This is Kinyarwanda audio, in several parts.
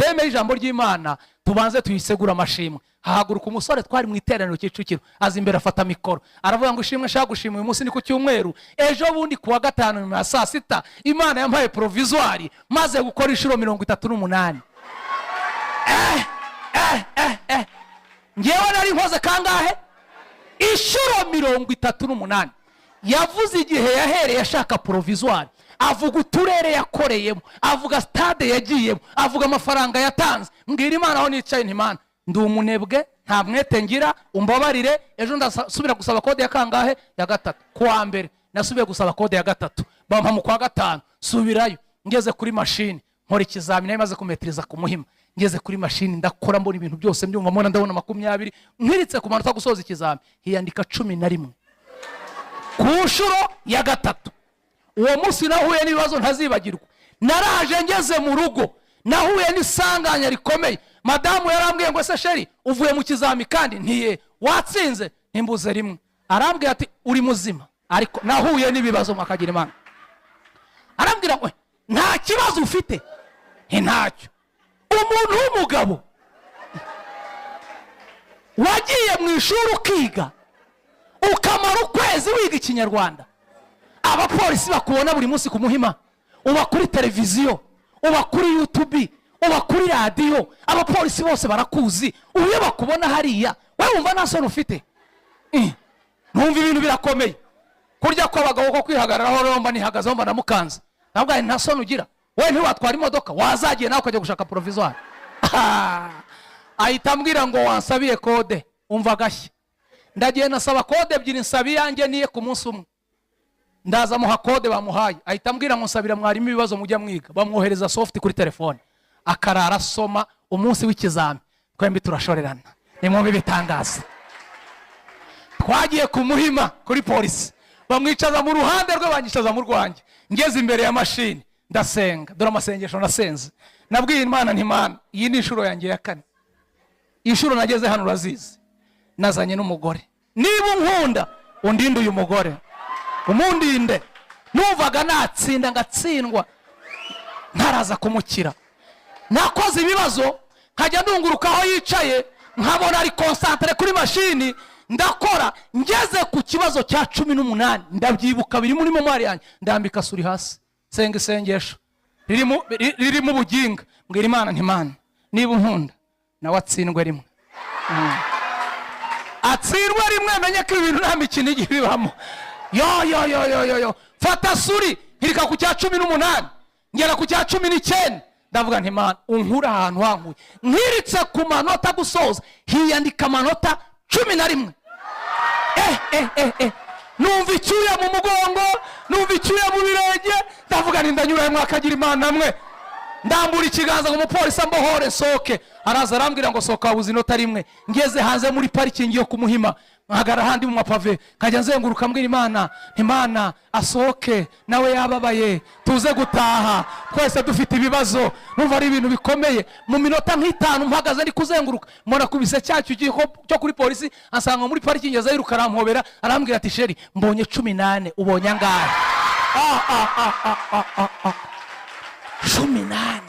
Thème y'ijambo ry'Imana tubanze tuyisegure amashimwe. Hahaguruka umusore twari mu iteraniro Kicukiro, aza imbere, afata mikoro, aravuga ngo: "Ishimwe nshaka gushima uyu munsi ni ku cyumweru. Ejo bundi ku wa gatanu nyuma ya saa sita Imana yampaye provisoire maze gukora inshuro 38." Eh, eh, eh, eh. Ngewe nari nkoze kangahe? Inshuro 38. Yavuze igihe yahereye ashaka provisoire, avuga uturere yakoreyemo, avuga stade yagiyemo, avuga amafaranga yatanze. Mbwira Imana aho nicaye nti: "Imana, ndi umunebwe, nta mwete ngira, umbabarire. Ejo ndasubira gusaba code ya kangahe? Ya gatatu." Ku wa mbere nasubiye gusaba code ya gatatu, bampa mu kwa gatanu. Subirayo, ngeze kuri mashini nkora ikizamini, nari maze kumetiriza ku Muhima. Ngeze kuri mashini ndakora, mbona ibintu byose mbyumva, mbona ndabona 20. Nkiritse ku manota gusoza ikizami, hiyandika 11 ku nshuro ya gatatu. Uwo munsi nahuye n'ibibazo ntazibagirwa. Naraje, ngeze mu rugo nahuye n'isanganya rikomeye. Madamu yarambwiye ngo: "Ese chéri, uvuye mu kizami kandi?" Ntiye, "Watsinze?" Ntimbuze rimwe. Arambwira ati: "Uri muzima?" Ariko nahuye n'ibibazo, mwakagira Imana. Arambwira ngo: "Nta kibazo ufite?" Nti: "Ntacyo." Umuntu w'umugabo wagiye mu ishuri ukiga, ukamara ukwezi wiga Ikinyarwanda, abapolisi bakubona buri munsi ku Muhima, uba kuri televiziyo, uba kuri YouTube, uba kuri radiyo, abapolisi bose barakuzi. Ubu iyo bakubona hariya, wowe wumva nta soni ufite? Numva ibintu birakomeye. Kurya kw'abagabo ko kwihagararaho rero, mba nihagazeho, mba namukanze. Ntabwo nta soni ugira? Wowe ntiwatwara imodoka? Wazagiye nawe ukajya gushaka provisoire? Ahita ambwira ngo: "Wansabiye code." Umva agashya! Ndagiye, nasaba code ebyiri, nsaba iyanjye niye ku munsi umwe. Ndaza muha code bamuhaye, ahita ambwira ngo: "Nsabira mwarimu ibibazo mujya mwiga." Bamwohereza soft kuri telefone, akarara asoma. Umunsi w'ikizami twembi turashorerana. Nimwumve ibitangaza! Twagiye ku Muhima kuri polisi, bamwicaza mu ruhande rwe, banyicaza mu rwanjye. Ngeze imbere ya mashini ndasenga. Dore amasengesho nasenze. Nabwiye Imana nti: "Imana, iyi ni inshuro yanjye ya kane. Inshuro nageze hano urazizi, nazanye n'umugore. Niba unkunda, undinde uyu mugore, umundinde." Numvaga natsinda ngatsindwa ntaraza kumukira. Nakoze ibibazo, nkajya ndunguruka aho yicaye, nkabona ari concentré kuri mashini. Ndakora, ngeze ku kibazo cya 18, ndabyibuka, biri muri mémoire yanjye, ndambika souris hasi, nsenga isengesho ririmo ubuginga. Mbwira Imana nti: "Imana, niba unkunda, nawe atsindwe rimwe, atsindwe rimwe, menye ko ibintu nta mikino igiye ibibamo." Yo yo yo yo yo yo! Fata souris, nkirika ku cya 18, ngera ku cya 19, ndavuga nti: "Mana, unkure ahantu hankuye." Nkiritse ku manota gusoza, hiyandika amanota 11. Eh eh eh eh! Numva icyuya mu mugongo, numva icyuya mu birenge. Ndavuga nti: "Ndanyura, mwakagira Imana mwe." Ndambura ikiganza ngo umupolisi ambohore nsohoke. Araza arambwira ngo: "Sohoka, wabuze inota rimwe." Ngeze hanze muri parikingi yo ku Muhima, nkagara ahandi mu mapave, nkajya nzenguruka mbwira Imana: "Imana, asohoke nawe yababaye, tuze gutaha twese dufite ibibazo." Numva ari ibintu bikomeye. Mu minota nk'itanu mpagaze ndi kuzenguruka, mbona kubise cya cyugiye cyo kuri polisi, ansanga muri parikingi, aza yiruka, arampobera, arambwira ati: "Chéri, mbonye 14, ubonye angahe?" Ah, ah, ah, ah, ah, ah, ah. 14.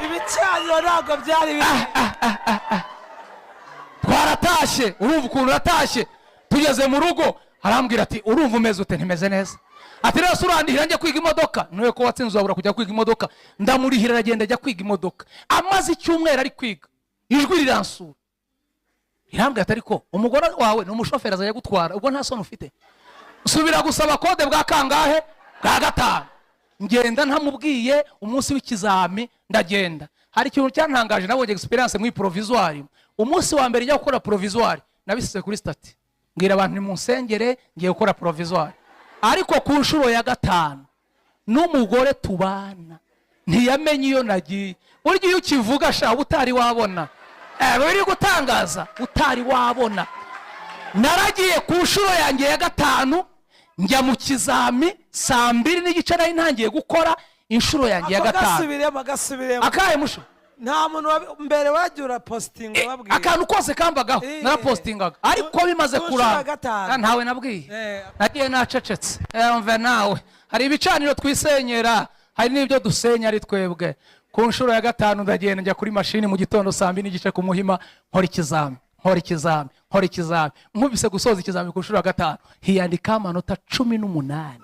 Ibicaniro ntabwo byari biri. Twaratashye. Urumva ukuntu uratashye? Tugeze mu rugo arambwira ati: "Urumva umeze ute?" "Ntimeze neza." Ati: "Rero se urandihira njya kwiga imodoka?" "Ntuye ko watsinze uzabura kujya kwiga imodoka?" Ndamurihira, aragenda ajya kwiga imodoka. Amaze icyumweru ari kwiga, ijwi riransura, rirambwira ati: "Ariko umugore wawe ni umushoferi, azajya gutwara, ubwo nta soni ufite?" Subira gusaba code bwa kangahe? Bwa gatanu. Ngenda ntamubwiye. Umunsi w'ikizami ndagenda. Hari ikintu cyantangaje nabonye, experience muri provisoire. Umunsi wa mbere njya gukora provisoire, nabisize kuri status, mbwira abantu: "Nimunsengere, ngiye gukora provisoire." Ariko ku nshuro ya gatanu n'umugore tubana ntiyamenye iyo nagiye. Burya iyo ukivuga sha utari wabona, biri gutangaza utari wabona. Naragiye ku nshuro yanjye ya gatanu, njya mu kizami saa 2:30, nari ntangiye gukora inshuro yanjye ya Ako gatanu. Gasubiremo, gasubiremo. Akahe musho? Nta muntu mbere wagiye urapositinga wabwira. Akantu kose kambagaho narapositingaga, ariko bimaze Ku nshuro ya kuramba gatanu. Ah, ntawe nabwiye. Nagiye nacecetse. Mve nawe, hari ibicaniro twisenyera, hari n'ibyo dusenya ari twebwe. Ku nshuro ya gatanu ndagenda njya kuri mashini mu gitondo saa 2:30 ku Muhima, nkora ikizami, nkora ikizami, nkora ikizami. Nkubise gusoza ikizami ku nshuro ya gatanu, hiyandikaho amanota 18.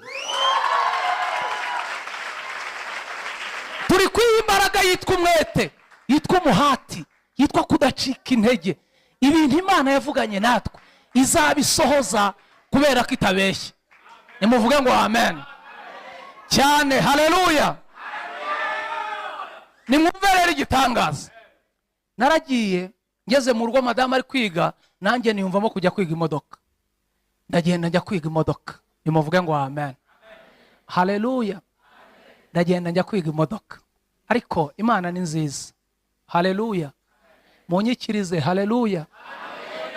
Turi kwiha imbaraga yitwa umwete, yitwa umuhati, yitwa kudacika intege. Ibintu Imana yavuganye natwe izabisohoza kubera ko itabeshya. Nimuvuge ngo amen cyane. Haleluya! Nimwumve rero igitangaza. Naragiye, ngeze mu rugo madamu ari kwiga, nanjye niyumvamo kujya kwiga imodoka. Ndagenda njya kwiga imodoka. Nimuvuge ngo amen, haleluya! Ndagenda njya kwiga imodoka, ariko Imana ni nziza. Haleluya! Munyikirize haleluya.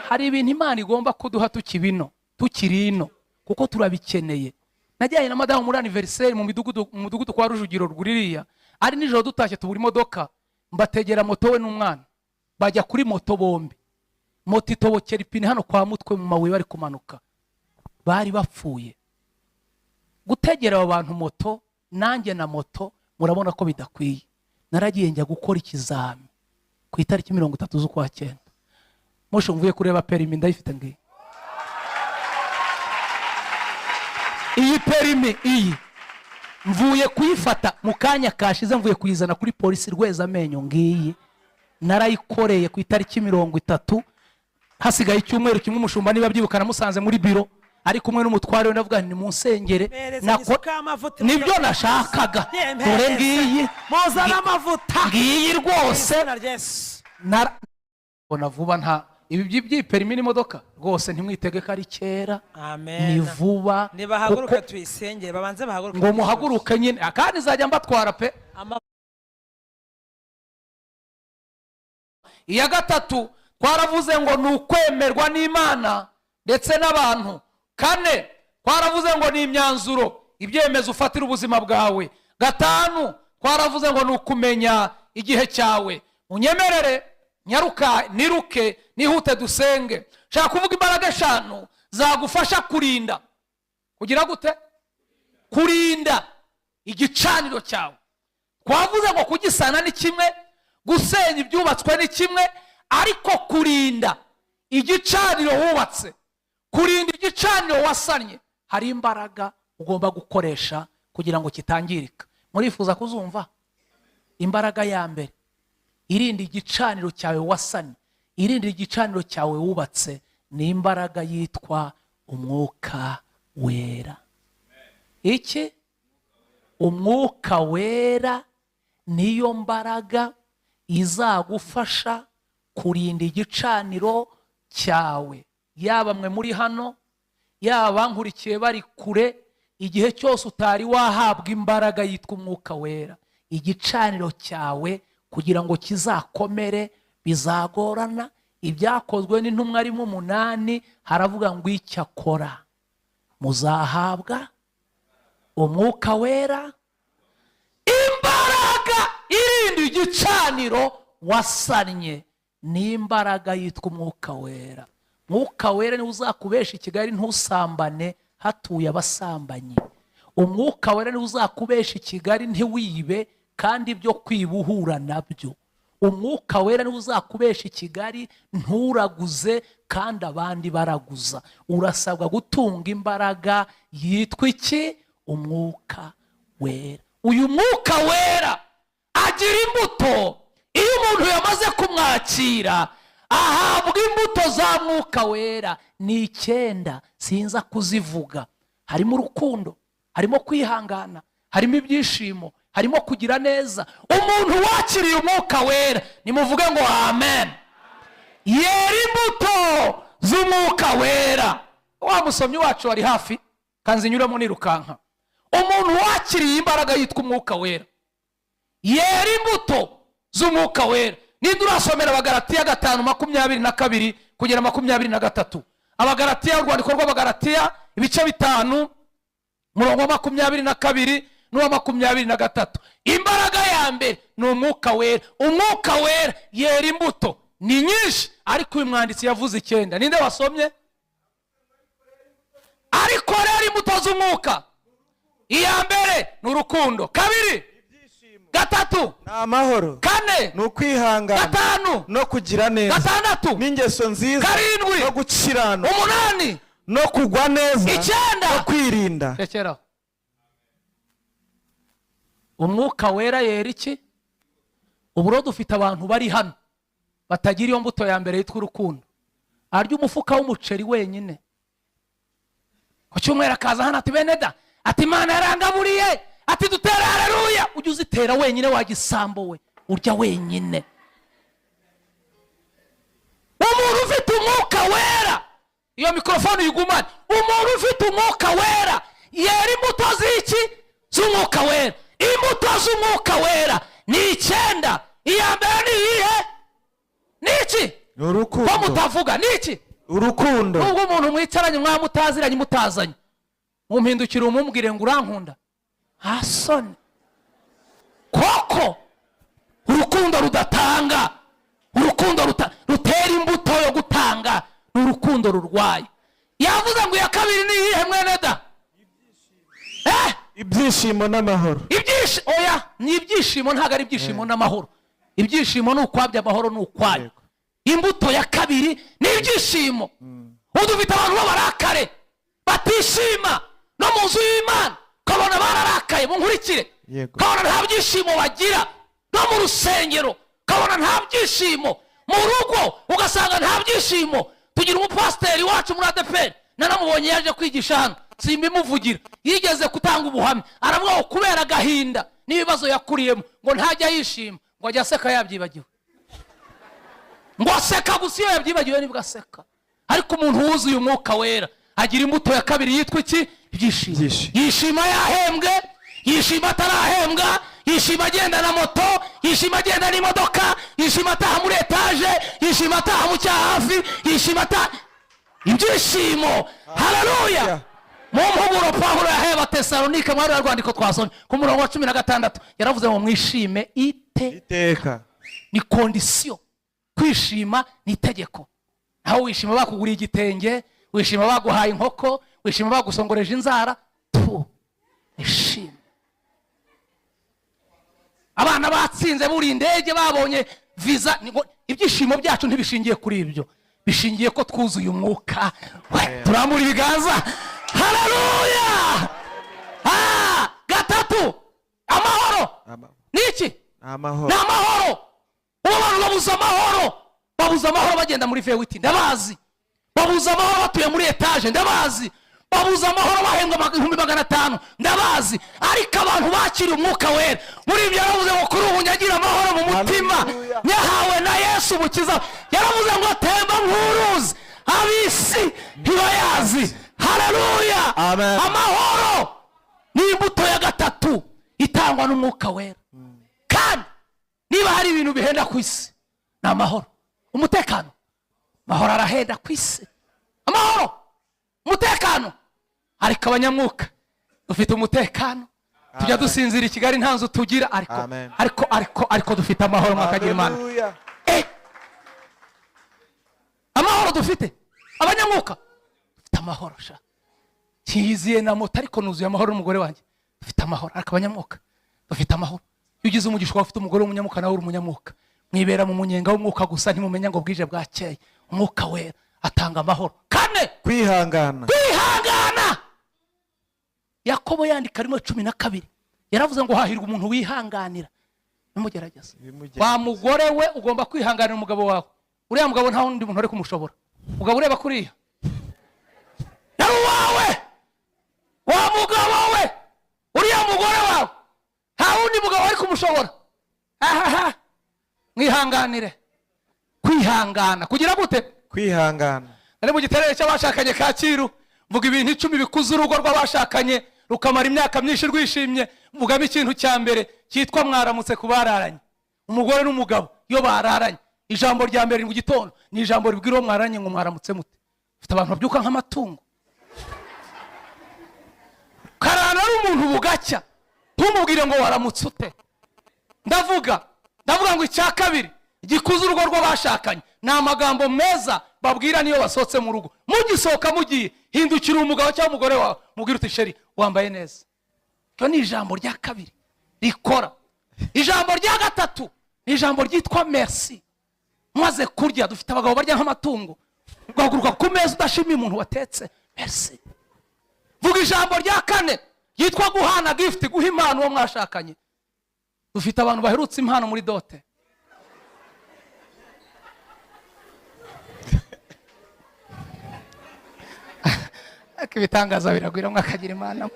Hari ibintu Imana igomba kuduha tukibino, tukiri ino, kuko turabikeneye. Najyanye na madamu muri anniversaire mu mudugudu kwa Rujugiro rwuririya. Ari nijoro dutashye, tubura imodoka, mbategera moto we n'umwana, bajya kuri moto bombi. Moto itobokera ipine hano kwa Mutwe mu mabuye bari kumanuka, bari bapfuye. Gutegera abo bantu moto, nanjye na moto, murabona ko bidakwiye. Naragiye njya gukora ikizami ku itariki 30 z'ukwa cyenda. Musho mvuye kureba perimi, ndayifite ngiyi. Iyi perimi iyi mvuye kuyifata mu kanya kashize, mvuye kuyizana kuri polisi Rwezamenyo. Ngiyi, narayikoreye ku itariki 30, hasigaye icyumweru kimwe. Umushumba niba byibuka, namusanze muri biro ari kumwe n'umutware we, ndavuga nti: "Nimunsengere." Mpereza isuka y'amavuta. Nibyo nashakaga. Dore ngiyi. Muzane amavuta. Ngiyi rwose. Izina rya Yesu. Bona vuba, nta ibi by'iperimi n'imodoka rwose, ntimwitege ko ari kera. Amen. Ni vuba. Nibahaguruke kuko tuyisengere, babanze bahaguruke. Ngo muhaguruke nyine, kandi nzajya mbatwara pe. Iya gatatu twaravuze ngo ni ukwemerwa n'Imana ndetse n'abantu. Kane twaravuze ngo ni imyanzuro, ibyemezo ufatira ubuzima bwawe. Gatanu twaravuze ngo ni ukumenya igihe cyawe. Unyemerere nyaruka, niruke, nihute, dusenge. Nshaka kuvuga imbaraga eshanu zagufasha kurinda, kugira gute? Kurinda igicaniro cyawe. Twavuze ngo kugisana ni kimwe, gusenya ibyubatswe ni kimwe, ariko kurinda igicaniro wubatse, kurinda igicaniro wasannye, hari imbaraga ugomba gukoresha kugira ngo kitangirika. Murifuza kuzumva? Imbaraga ya mbere irinda igicaniro cyawe wasannye, irinda igicaniro cyawe wubatse, ni imbaraga yitwa Umwuka Wera. Iki? Umwuka Wera niyo mbaraga izagufasha kurinda igicaniro cyawe. Yaba mwe muri hano, yaba abankurikiye bari kure, igihe cyose utari wahabwa imbaraga yitwa Umwuka Wera, igicaniro cyawe kugira ngo kizakomere bizagorana. Ibyakozwe n'Intumwa 1:8 haravuga ngo: "Icyakora muzahabwa Umwuka Wera." Imbaraga irinda igicaniro wasannye ni imbaraga yitwa Umwuka Wera. Mwuka Wera niwe uzakubesha i Kigali ntusambane hatuye abasambanyi. Umwuka Wera niwe uzakubesha i Kigali ntiwibe kandi ibyo kwiba uhura nabyo. Umwuka Wera niwe uzakubesha i Kigali nturaguze kandi abandi baraguza. Urasabwa gutunga imbaraga yitwa iki? Umwuka Wera. Uyu Mwuka Wera agira imbuto. Iyo umuntu yamaze kumwakira, ahabwa imbuto za Mwuka Wera. Ni icyenda, sinza kuzivuga. Harimo urukundo, harimo kwihangana, harimo ibyishimo, harimo kugira neza. Umuntu wakiriye Umwuka Wera, nimuvuge ngo amen, yera imbuto z'Umwuka Wera. Wa musomyi wacu wari hafi, kanzinyuramo nirukanka. Umuntu wakiriye imbaraga yitwa Umwuka Wera yera imbuto z'Umwuka Wera. Ninde urasomera Abagaratiya 5:22 kugera 23? Abagaratiya, urwandiko rw'Abagaratiya, ibice 5, umurongo wa 22 n'uwa 23. Imbaraga ya mbere ni Umwuka Wera. Umwuka Wera yera imbuto, ni nyinshi, ariko uyu mwanditsi yavuze icyenda. Ninde wasomye? Ariko rero imbuto z'Umwuka, iya mbere ni urukundo, kabiri Ibyishimo. Gatatu. Ni amahoro. Kane. Ni ukwihangana. Gatanu. No kugira neza. Gatandatu. N'ingeso nziza. Karindwi. No gukiranuka. Umunani. No kugwa neza. Icyenda. No kwirinda. Rekeraho. Umwuka Wera yera iki? Uburo dufite abantu bari hano batagira iyo mbuto ya mbere yitwa urukundo. Arya umufuka w'umuceri wenyine ku cyumweru, akaza hano ati: "Bene da," ati, "Imana yarangaburiye," ati, "dutere haleluya." Ujye uzitera wenyine, wagisambo we, urya wenyine. Umuntu ufite Umwuka Wera, iyo mikorofone uyigumane. Umuntu ufite Umwuka Wera yera imbuto z'iki? Z'Umwuka Wera. Imbuto z'Umwuka Wera ni icyenda. Iya mbere ni iyihe? Ni iki? Ni Ko urukundo. mutavuga, ni iki? Urukundo. Nubwo umuntu mwicaranye, mwaba mutaziranye, mutazanye, mumpindukire umubwire ngo: "Urankunda?" Hasoni koko urukundo rudatanga, urukundo rutera imbuto yo gutanga, ni urukundo rurwaye. Yavuze ngo iya kabiri ni iyihe, mwene da? Ibyishimo n'amahoro. Oya, ni ibyishimo, ntabwo ari ibyishimo n'amahoro. Ibyishimo ni ukwabyo, amahoro ni ukwayo. Imbuto ya kabiri ni ibyishimo. Ubu dufite abantu b'abarakare, batishima no mu nzu y'Imana, ukabona bararakaye. Munkurikire. Ukabona nta byishimo bagira no mu rusengero, ukabona nta byishimo mu rugo, ugasanga nta byishimo. Tugira umupasiteri wacu muri ADEPR, nanamubonye yaje kwigisha hano, simbimuvugira, yigeze gutanga ubuhamya, aravuga ngo kubera agahinda n'ibibazo yakuriyemo, ngo ntajya yishima, ngo ajya aseka yabyibagiwe, ngo aseka gusa iyo yabyibagiwe, nibwo aseka. Ariko umuntu wuzuye Umwuka Wera agira imbuto ya kabiri yitwa iki? Ibyishimo. Ibyishimo. Yishima yahembwe, yishima atarahembwa, yishima agenda na moto, yishima agenda n'imodoka, yishima ataha muri etaje, yishima ataha mu cyahafi, yishima ataha. Ibyishimo, haleluya! Mu mpuguro Pawulo yahaye Abatesalonike, mwari rwandiko twasomye ku murongo wa 16, yaravuze ngo: "Mwishime ite Iteka." Ni condition. Kwishima ni itegeko. Naho wishima bakuguriye igitenge, wishima baguhaye inkoko, wishima bagusongoreje inzara, tu ishime. Abana batsinze, buriye indege, babonye viza, ibyishimo byacu ntibishingiye kuri ibyo, bishingiye ko twuzuye Umwuka We. Turambura ibiganza, haleluya! Gatatu, amahoro. Ni iki? Amahoro. Ni amahoro. Ubu abantu babuze amahoro, babuze amahoro bagenda muri V8, ndabazi. Babuze amahoro batuye muri etaje, ndabazi. Babuze amahoro bahembwa 500,000, ndabazi. Ariko abantu bakiriye Umwuka Wera, muri ibyo yaravuze ngo: "Kuri ubu nyagira amahoro mu mutima Haleluya. nyahawe na Yesu Umukiza." Yaravuze ngo: "Temba nk'uruzi, ab'isi ntibayazi." Haleluya! Amen. Amahoro ni imbuto ya gatatu itangwa n'Umwuka Wera. Kandi niba hari ibintu bihenda ku isi, ni amahoro, umutekano. Amahoro arahenda ku isi, amahoro, umutekano. Ariko abanyamwuka dufite umutekano. Tujya Amen. dusinzira i Kigali, nta nzu tugira, ariko Amen. ariko dufite amahoro, mwakagira Imana. Haleluya. Amahoro dufite, abanyamwuka dufite amahoro sha. Ntiyiziye na moto, ariko nuzuye amahoro n'umugore wanjye, dufite amahoro. Ariko abanyamwuka dufite amahoro. Iyo ugize umugisha ukaba ufite umugore w'umunyamwuka, nawe uri umunyamwuka, mwibera mu munyenga w'umwuka gusa, ntimumenya ngo bwije bwakeye. Umwuka Wera atanga amahoro. Kane. Kwihangana. Kwihangana. Yakobo yandika 1:12, yaravuze ngo: "Hahirwa umuntu wihanganira bimugerageza." Ibimugerageza. Wa mugore we, ugomba kwihanganira umugabo wawe. Uriya mugabo nta wundi muntu uri kumushobora. Mugabo ureba kuriya yari uwawe. Wa mugabo we, uriya mugore wawe nta wundi mugabo wari kumushobora. Ahaha, mwihanganire. Kwihangana, kugira gute? Kwihangana. Nari mu giterane cy'abashakanye Kacyiru, mvuga ibintu 10 bikuza urugo rw'abashakanye rukamara imyaka myinshi rwishimye. Mvugamo ikintu cya mbere cyitwa mwaramutse ku bararanye. Umugore n'umugabo iyo bararanye, ijambo rya mbere mu gitondo ni ijambo ribwira uwo mwararanye ngo: "Mwaramutse mute?" Ufite abantu babyuka nk'amatungo. Karara ari umuntu bugacya, ntumubwire ngo waramutse ute. Ndavuga ngo icya kabiri gikuza urugo rw'abashakanye ni amagambo meza babwira niyo basohotse mu rugo. Mugisohoka mugiye, hindukira umugabo cyangwa umugore wawe, mubwire uti: "Chéri, wambaye neza." Iryo ni ijambo rya kabiri rikora. Ijambo rya gatatu ni ijambo ryitwa merci. Maze kurya, dufite abagabo barya nk'amatungo, ugahaguruka ku meza udashimiye umuntu watetse. Merci. Vuga ijambo rya kane ryitwa guhana gift, guha impano uwo mwashakanye. Dufite abantu baherutse impano muri dot. Ariko ibitangaza biragwira, mwakagira imana.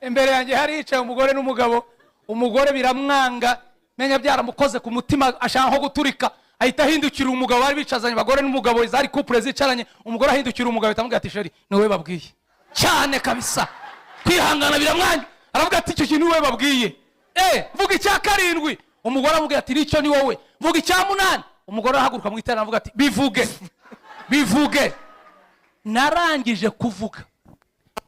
Imbere yanjye hari hicaye umugore n'umugabo. Umugore biramwanga, menya byaramukoze ku mutima, ashaka nko guturika, ahita ahindukira umugabo. Bari bicazanye abagore n'umugabo, zari couple zicaranye. Umugore ahindukira umugabo, ahita amubwira ati: "Chéri, ni wowe babwiye cyane kabisa." Kwihangana biramwanga, aravuga ati: "Icyo kintu ni wowe babwiye." Vuga icya karindwi, umugore aramubwira ati: "Nicyo ni wowe." Vuga icya munani, umugore arahaguruka mu iteraniro, aravuga ati: "Bivuge, bivuge." Narangije kuvuga,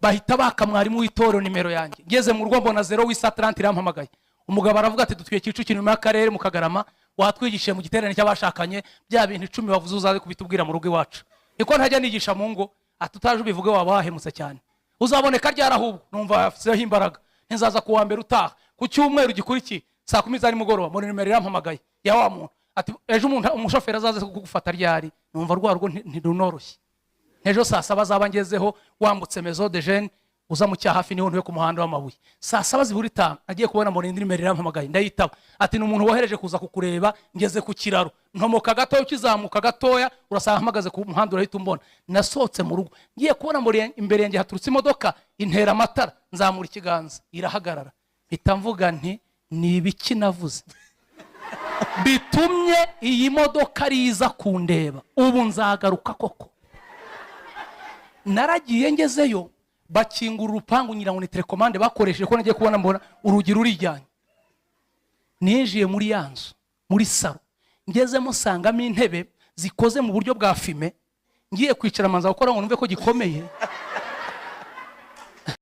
bahita baka mwarimu w'itorero nimero yanjye. Ngeze mu rugo mbona 08 trente irampamagaye. Umugabo aravuga ati: "Dutuye Kicukiro nyuma y'akarere mu Kagarama, watwigishije mu giterane cy'abashakanye bya bintu 10 wavuze, uzaze kubitubwira mu rugo iwacu." Niko ntajya nigisha mu ngo. Ati: "Utaje ubivuge waba wahemutse cyane. Uzaboneka ryari?" Ahubwo numva afiteho imbaraga, ntizaza kuwa mbere utaha. Ku cyumweru gikurikiye saa 10 za nimugoroba muri nimero irampamagaye ya wa muntu, ati: "Ejo umuntu umushoferi azaze kugufata ryari?" Numva rwa rugo ntirunoroshye. Ejo saa 7 azaba ngezeho, wambutse Maison de Jeunes uza mu Cyahafi, niho ntuye ku muhanda w'amabuye. Saa 6:55 agiye kubona mbona indi nimero irampamagaye, ndayitaba. Ati: "Ni umuntu wohereje kuza kukureba, ngeze ku kiraro, ntomoka gatoya, ukizamuka gatoya urasanga mpagaze ku muhanda, urahita umbona." Nasohotse mu rugo, ngiye kubona mbona imbere yanjye haturutse imodoka, intera amatara, nzamura ikiganza irahagarara. Mpita mvuga nti: "Ni ibiki navuze bitumye iyi modoka riza kundeba? Ubu nzagaruka koko?" Naragiye, ngezeyo bakingura urupangu, ngira ngo ni télécommande bakoresheje, ko nagiye kubona mbona urugi rurijyanye. Ninjiye muri ya nzu, muri salon, ngezemo nsangamo intebe zikoze mu buryo bwa fumé. Ngiye kwicara manza gukora ngo numve ko gikomeye.